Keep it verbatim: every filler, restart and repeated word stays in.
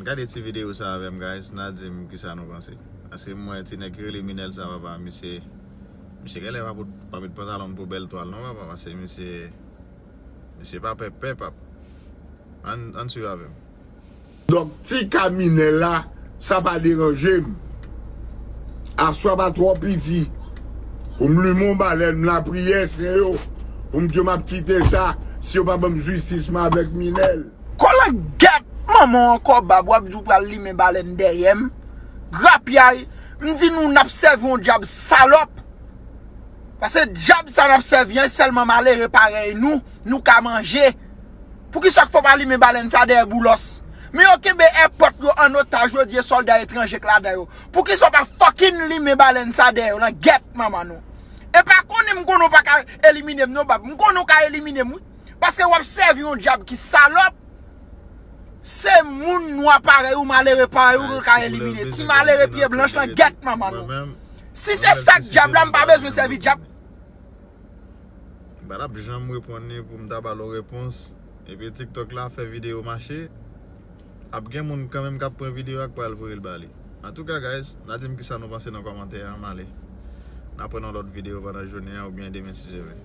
Gade ti videyo sa avè m, guys, n a di m kisa nou panse. Paske m wè ti nèg ki rele Minèl sa, papa, misye, misye genlè pa pou, pa met pantalon pou bèl twal non, papa, paske misye, misye pa pè pè, pap. Ann, ann swiv avè m. Donk, ti ka Minèl la, sa pa deranje m. Aswè pa twò piti. Pou m limen yon balèn, m lapriyè, Senyè, pou m di yo m ap kite sa, si yo pa ban m jistis, m avèk Minèl. Kolangyèt manman w ankò bab, w ap di w pral limen balèn dèyè m. Grapyay, m di nou n ap sèvi yon dyab salòp. Paske dyab sa n ap sèvi an, sèlman malere parèy nou, nou ka manje. Poukisa k fò pa limen balèn sa dèyè Boulos? Men yo kenbe èpòt yo an otaj, yo di e sòlda etranje k ladan yo. Poukisa w pa fucking limen balèn sa dèyè yo, langyèt manman nou? E pa konnen m konnen w pa ka elimine m non bab. M konnen w ka elimine m wi. Paske w ap sèvi yon dyab ki salòp. Se moun nwa parèy ou, malere parèy ou, nou ka elimine. Ti malere pye blanch, langyèt manman nou. Si se sa k dyab la, m pa bezwen sèvi dyab. M pa t ap janm reponn li pou m ta ba l yon repons. Epi TikTok la fè videyo mache. Ap gen moun kanmenm k ap pran videyo a k pral voye l ba li. Antouka, guys, n a di m kisa nou panse nan kòmantè a, m ale. N a pran yon lòt videyo pandan jounen an oubyen demen si Dye vle.